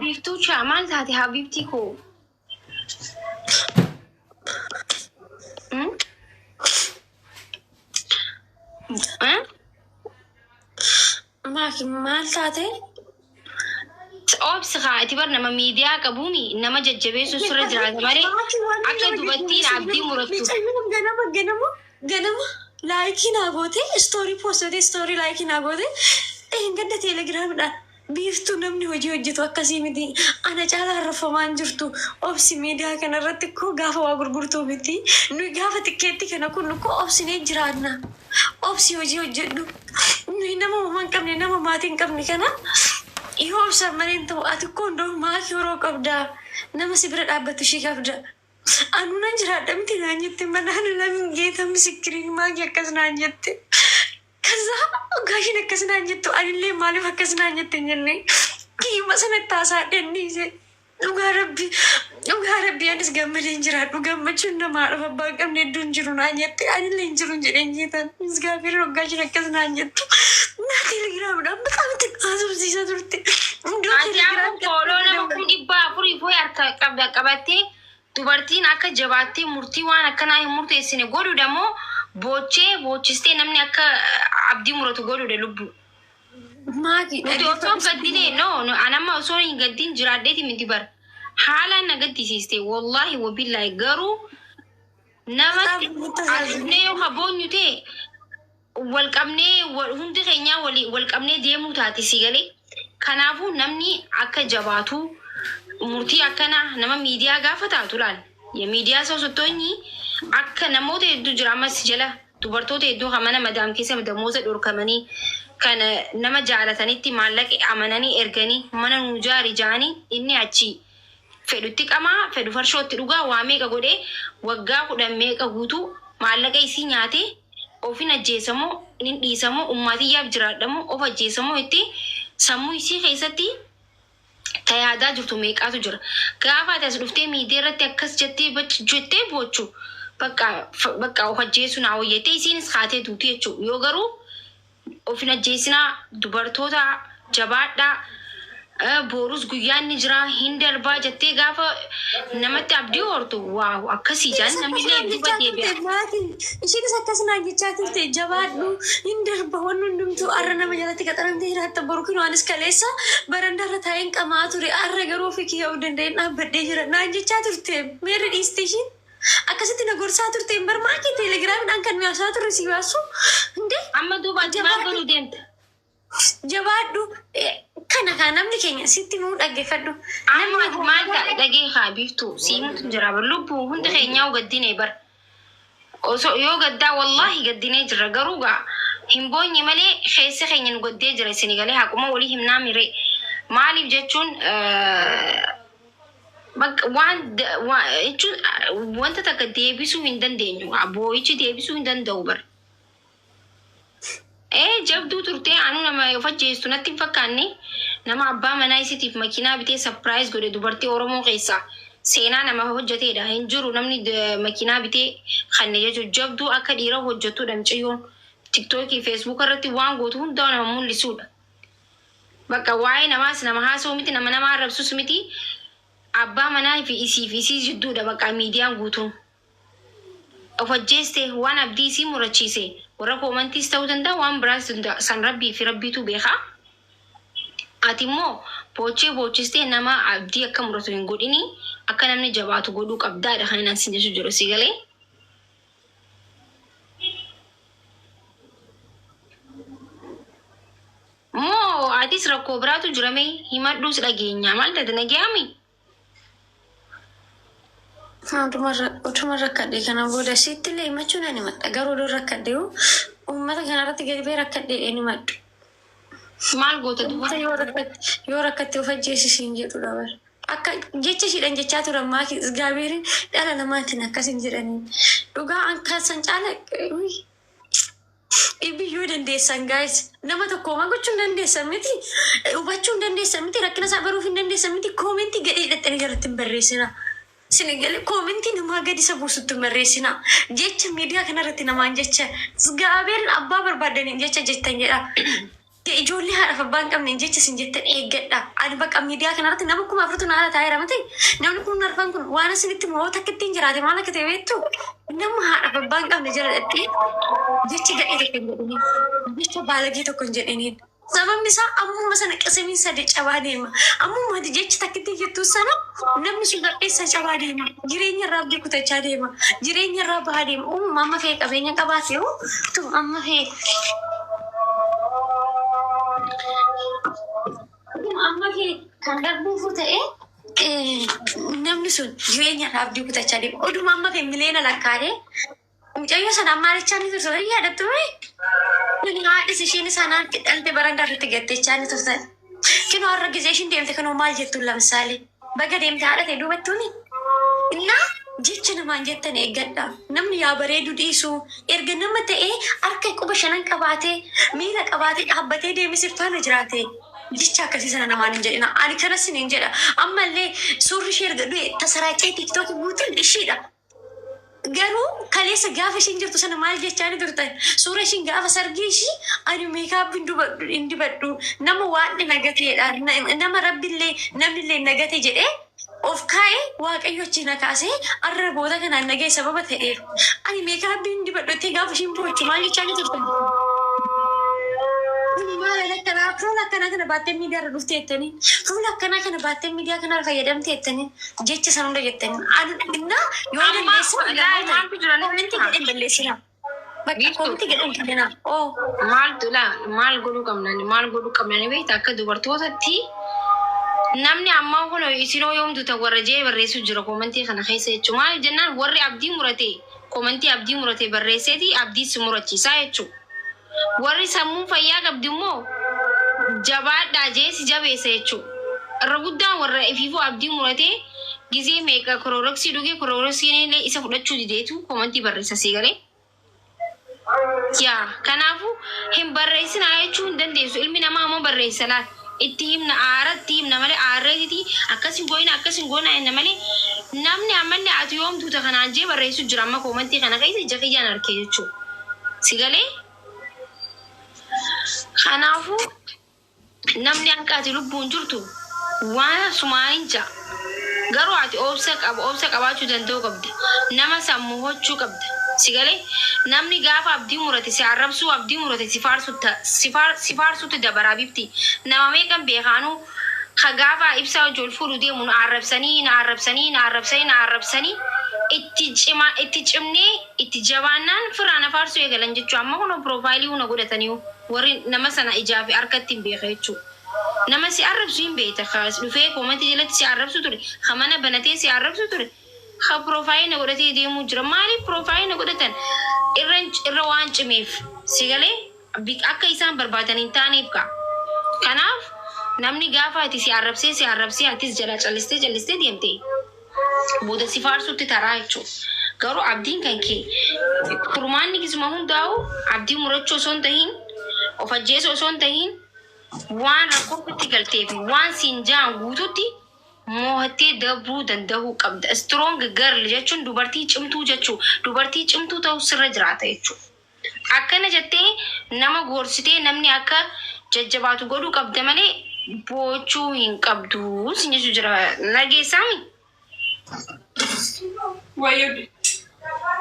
Biiftuucha maal taate habiibtii koo? Hmm? Eh? Maaki maal taate? Obsi kaa ati bar nama miidiyaa qabuumi nama jajjabeessu sirra jiraata malee akka dubartiin abdii murattu. Mucayyoon ganama ganama ganama like naa goote, story postote, story like naa goote. Gadda Telegramidhaan biiftuu namni hojii hojjetu akkasii miti, ana caalaa harrafamaan jirtu, obsi, miidiyaa kanarratti koo gaafa waa gurgurtuu miti, nuyi gaafa tikkeetti kana kun koo obsinee jiraanna, obsi, hojii hojjedhu, nuyi nama homaa hin qabne, nama maatii hin qabne kana yoo obsan malee hin ta'u. Ati koo hundoo maakii yeroo qabdaa, nama si bira dhaabbatu ishee qabda. Anu nan jiraadha miti naan jette. Manaan lamin geeta misikiriin maakii akkas naan jette. ከዛ gaashin akkas naan jettu anillee maaliif akkas naan jette hin jenne, kiyyuma sanatti haasaadheen dhiise. Dhugaa rabbi, dhugaa rabbi, anis gammadee hin jiraadhu, gammachuun namaa dhufa, abbaa hin qabne hedduun jiru naan jette, anillee hin jiru jedheen jeetan misgaafirri waggaashin akkas naan jettu naa Telegramidhaan በጣም haasofsiisaa turte. Iddoo Ati amma Telegram follow nama 400,000 fi harka qabda qabattee dubartiin akka jabaattee murtii waan akkanaa hin murteessine godhuudha moo boochee boochistee namni akka abdii muratu godhuudha lubbu? Maaki Nuti osoo gaddine no no anamma osoo hin gaddin jiraadheeti miti bar. Haalaan na gaddisiiste wallaahi wabillaahi, garuu namatti as dhufnee yoo kaboonyu ta'e wal qabnee hundi keenyaa wal qabnee deemuu taate si galee. Kanaafuu namni akka jabaatu murtii akkanaa nama miidiyaa gaafa taatu laal. Miidiyaa isa osottoonni akka namoota hedduu jira ammas jala dubartoota hedduu kan mana madaam keessa damooza dhorkamanii, kan nama jaalatanitti maallaqa amananii erganii mana nuu jaari jaanii, inni achi fedhutti qamaa fedhu farshootti dhugaa waa meeqa godhee waggaa 10 meeqa guutuu maallaqa isii nyaatee ofin ajjeesamoo nin dhiisamoo ummaatiyyaaf jiraadhamoo of ajjeesamoo itti sammuu isii keessatti tayaadaa jirtu meeqaatu jira. Gaafa ati as dhuftee miidiyaa irratti akkas jettee jettee boochu, bakka bakka of ajjeesuu naa wayyattee isiinis kaatee duuti jechuudha. Yoo garuu of hin ajjeesinaa, dubartoota jabaadhaa, boorus guyyaan ni jira, hin darbaa jettee gaafa namatti abdii hortu, wow, akkasii jaan namni illee duuba deebi'a. Isheenis akkas naan jechaa turte, jabaadhu, hin darba wanni hundumtuu, arra nama jalatti qaxaramtee jiraatta, boru kinoo anis kaleessa barandaarra taa'een qamaa ture, arra garuu ofii kiyya of danda'een dhaabbadhee jira naan jechaa turte. Meerri dhiiste ishiin akkasitti na gorsaa turte barmaakii Telegramidhaan kan naasaa turre si baasu hundee. Amma duuba ati maal godhuu deemta? Jabaadhu kana kan namni keenya sitti muu dhaggeeffadhu. Amma ati maal ta'a dhagee haa biiftuu siimutu jira bar lubbuu hundi keenyaa gaddinee bar. Osoo yoo gaddaa wallaahi gaddinee jirra, garuu gaa hin boonye malee keessa keenya nu gaddee jira. Isin galee haquma walii himnaa miree maaliif jechuun bakka waan jechuun wanta takka deebisuu hin dandeenyu, boo'ichi deebisuu hin danda'u bar. Ee, jabduu turtee, anuu nama of ajjeestu natti hin fakkaanne. Nama abbaa manaa isiitiif makiinaa bitee surprise godhe dubartii Oromoo keessaa seenaa nama hojjeteedha. Hin jiru namni makiinaa bitee kanne jechuun jabduu akka dhiira hojjettudha mucayyoon. TikTokii, Facebook irratti waan gootu hundaa nama mul'isuudha. Bakka waa'ee namaas nama haasa'u miti, nama nama arrabsus miti. Abbaa manaa fi isii fi isii jidduudha bakka miidiyaan guutuun. Of ajjeeste waan abdii isii murachiise warra commentiis ta'uu danda'a, waan biraas danda'a, san rabbii fi rabbiitu beeka. Ati immoo boochee boochistee nama abdii akka muratu hin godhini, akka namni jabaatu godhuu qabdaadha kan inni sin jechuu jiru si galee. Moo atis rakkoo biraatu jira mee himadhuus dhageenya, maal taate, nagayaami? Utuma rakkadhe kana booda sitti illee himachuu nan himadha, garuu odoo rakkadhe uummata kanarratti gadi ba'ee rakkadhe hin himadhu. Maal goota duuba? Uummata yoo rakkatte of ajjeesisiin jedhudha bara. Akka jecha ishiidhaan jechaa turan maaki Gaabiriin dhala namaatiin akkas hin jedhaniin. Dhugaa an kan san caala dhibbi yoo dandeessan, guys, nama tokko homaa gochuu hin dandeessan miti, hubachuu hin dandeessan miti, rakkina isaa baruuf hin dandeessan miti, commentii gadhee hidhattanii jalatti hin barreessina. Isin galee commentii namaa gadi isa buusutti hin barreessina. Jecha miidiyaa kanarratti namaan jecha Gaabiriin abbaa barbaadaniin jecha jettan jedha. Ijoollee haadhaaf abbaa hin qabne jecha isin jettan eeggadha. Ani bakka miidiyaa kanarratti nama 4000tu naala taa'eera miti. Namni kun arfan kun waan isinitti moo takka ittiin jiraate maal akka ta'e beektu? Nama haadhaaf abbaa hin qabne jala dhattee jecha gadhee tokko hin jedhiniin. Jecha baalagee tokko hin jedhiniin. Sababni isaa ammuma sana qisimiin sadi cabaa deema. Ammuma ati jecha takka ittiin jettu sana namni sun dhadheessa cabaa deema. Jireenya irraa abdii kutachaa deema. Jireenya irraa bahaa deema. Uumama amma fe'e qabeenya qabaate hoo tu amma fe'e. Amma fe'e kan darbuufu ta'e namni sun jireenya irraa abdii kutachaa deema. Oduma amma fe'e miliyoona lakkaa'ee mucayyoo sana ammaarichaa ni turte yaadattu mee? Kun haadhis isheen isaan dhalte barandaa irratti gattechaa ni turtan. Kinoo har'a gisee ishiin deemte kanoo maal jettuun lamsaale? Baga deemte haadha ta'e duubattuuni. Innaa jecha namaan jettan eeggadha. Namni yaa bareedu dhiisu erga nama ta'ee harka quba shanan qabaatee miila qabaatee dhaabbatee deeme si faana jiraate. Jecha akkasii sana namaan hin jedhina. Ani kanas hin jedha. Ammallee suurri ishee erga du'e tasaraacee TikTok guutuun ishiidha. Garuu kaleessa gaafa isheen jirtu sana maal jechaa ni turtan? Suura ishiin gaafa sargii ishii ani makeup hin dibadhu, nama waan nagateedha, nama rabbillee namnillee nagate jedhee of kaa'ee waaqayyo achi na kaasee arra boota kanaan nagee sababa ta'eef ani makeup hin dibadhu jettee gaafa ishiin boochu maal jechaa ni turtan? Maal akkanaa fuula akkanaa kana baattee miidiyaa irra dhuftee jettanii, fuula akkanaa kana baattee miidiyaa kanarra fayyadamtee jettanii, jecha san hunda jettanii. Innaa yoo Amma dandeessan laa maaltu jira comment natti godhan balleessina. Bakka Biiftuu. comment godhan kennina. Oo. Maaltu laa maal godhuu qabnani, maal godhuu qabnani beekta? Akka dubartootatti namni ammaa kun isinoo yoomtu ta'u warra jee barreessu jira comment kana keessa jechuudha. Maaliif jennaan warri abdii murate comment abdii murate barreesseeti abdii si murachiisaa jechuudha. Warri sammuu fayyaa qabdi immoo jabaadhaa jee si jabeessa jechuudha. Irra guddaan warra ifiifuu abdii muratee gizee meeqa Clorox dhugee Cloroxiin illee isa fudhachuu dideetu comment barreessa sii galee. Yaa kanaafuu hin barreessinaa jechuu hin dandeessu. Ilmi namaa ammoo barreessa laal. Itti himna, aara itti himna malee, aarreetiti akkas hin goona, akkas hin goona jenna malee namni ammallee ati yoom tuuta kanaan jee barreessu jira amma comment kana keessa ija kiyyaan arkee jechuudha. Si galee? Kanaafuu namni akka ati lubbuun jirtu waan sumaan hin ja'a. Garuu ati obsa qaba, obsa qabaachuu danda'uu qabda. Nama sammuu hochuu qabda. Si galee? Namni gaafa abdii murate si arrabsuu, abdii murate si faarsutti dabaraa bifti. Nama meeqan beekaanuu ka gaafa ibsaa hojii ol fuudhu deemu na arrabsanii, na arrabsanii, na arrabsanii, na arrabsanii, itti cima, itti cimnee itti jabaannaan firaa na faarsuu eegalan jechuudha. Amma kun profile huna godhatanii warri nama sana ijaa fi harkatti hin beeka jechuudha. Nama si arrabsu hin beekta. Dhufee comment jalatti si arrabsu ture. Ka mana banatee si arrabsu ture. Ka profile na godhatee deemuu jira. Maaliif profile na godhatan? Irra irra waan cimeef. Si galee akka isaan barbaadan hin taaneef ka'a. Kanaaf namni gaafa ati si arrabsee si arrabsee atis jala callistee callistee deemte booda si faarsutti taraa jechuudha. Garuu abdiin kan kee furmaanni gisuma hundaa'u abdii murachuu osoo hin tahin, of ajjeesuu osoo hin tahin, waan rakkootti galtee fi waan siin ja'an guututti mo'attee dabruu danda'uu qabda. Strong girl jechuun dubartii cimtuu jechuu, dubartii cimtuu ta'uu sirra jiraata jechuudha. Akkana jettee nama gorsitee namni akka jajjabaatu godhuu qabda malee boochuu hin qabdu sin jechuu jira. Nageessaami? Wayyoo.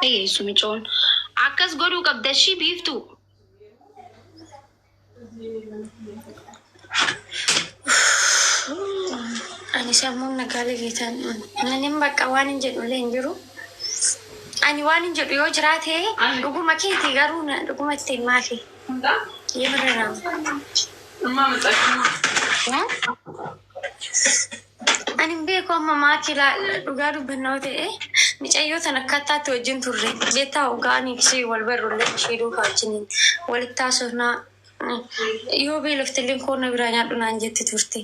Dhageessu micoon. Akkas godhuu qabda ishii biiftuu. Ani sammuun nagaalee geetan. Ani bakka waan hin jedhu illee hin jiru. Ani waan hin jedhu yoo jiraate dhuguma keeti garuu dhuguma ittiin maafi. Yemirra. Ani hin beeku amma maakii dhugaa dubbannoo ta'e micayyoo tan akkaataatti wajjin turre beektaa hoggaanii ishee wal barrullee ishee duukaa wajjiniin walitti haasofnaa, yoo beelofte illee koonna biraa nyaadhu naan jetti turte.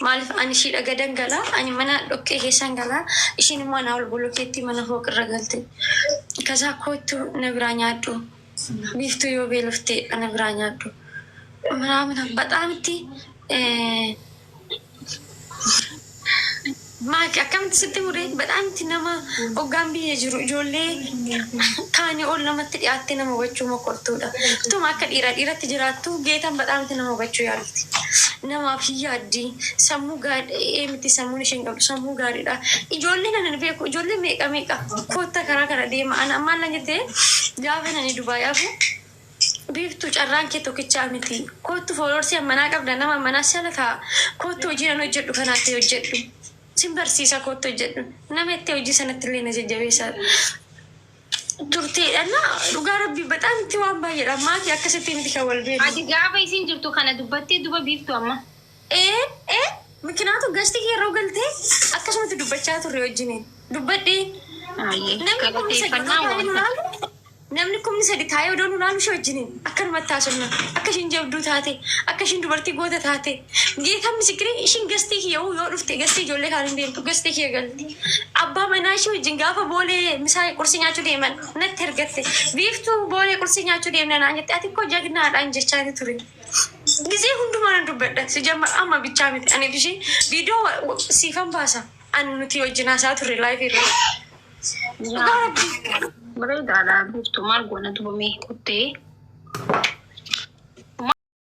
Maaliif ani ishii dhagadan galaa, ani mana dhoqqee keessan galaa, ishiin immoo anaa ol bolokeetti mana fooqirra galte. Kasaa koottu na biraa nyaadhu, biiftuu yoo beelofte ana biraa nyaadhu. Manaamina bataamitti. Maaki akkamitti sitti muree badhaamti nama hoggaan biyya jiru ijoollee kaanii ol namatti dhiyaattee nama hubachuu mokortuudha. Tuma akka dhiira dhiiratti jiraattu geetan badhaamti nama hubachuu yaalti. Namaaf hin yaaddi, sammuu gaarii miti, sammuun isheen qabdu sammuu gaariidha. Ijoollee nan beeku, ijoollee meeqa meeqa kootta karaa kana deema. Ana ammaan lan jettee gaafa nani Dubaay hafu, "Biiftuu, carraan kee tokkichaa miti. Koottu, followersii ammanaa qabda, nama ammanaa shala ta'a. Koottu, hojii nan hojjedhu kanaatti hojjedhu. Sin barsiisa, koottu hojjedhu." Nama itti hojii sanatti illee na jajjabeessa. Turteedha na dhugaa rabbii baxaan itti waan baay'eedha. Maatii akkasitti miti kan wal beeku. Ati gaafa isin jirtu kana dubbattee duba Biiftuu amma. Ee ee, mikinaatu gastii kee yeroo galtee akkasumatti dubbachaa turre wajjiniin. Dubbadhee. Namni 3,000 Galateeffannaa taa'ee nu wanta. laalu, namni 3,000 taa'ee odoo nu laalu ishee wajjiniin akkanumatti haasofna. Akka ishiin jabduu taate, akka ishiin dubartii goota taate. Geetaan misikirii ishiin gastii kiyya yoo dhufte gastii ijoollee kaan hin deemtu, gastii kiyya galti. Abbaa manaa ishee wajjin gaafa boolee misaa qursii nyaachuu deeman natti ergatte. "Biiftuu, boolee qursii nyaachuu deemna" naan jette. "Ati koo jagnaadhaan" jechaa ture. Gisee hundumaa nan dubbadha. Si jamma amma bichaa miti. Ani ishee viidiyoo siifan baasa. Ani nuti wajjin haasaa turre live irra. Dhugaa rabbii. Bareedaadha Biiftuu, maal goona dubamee qottee.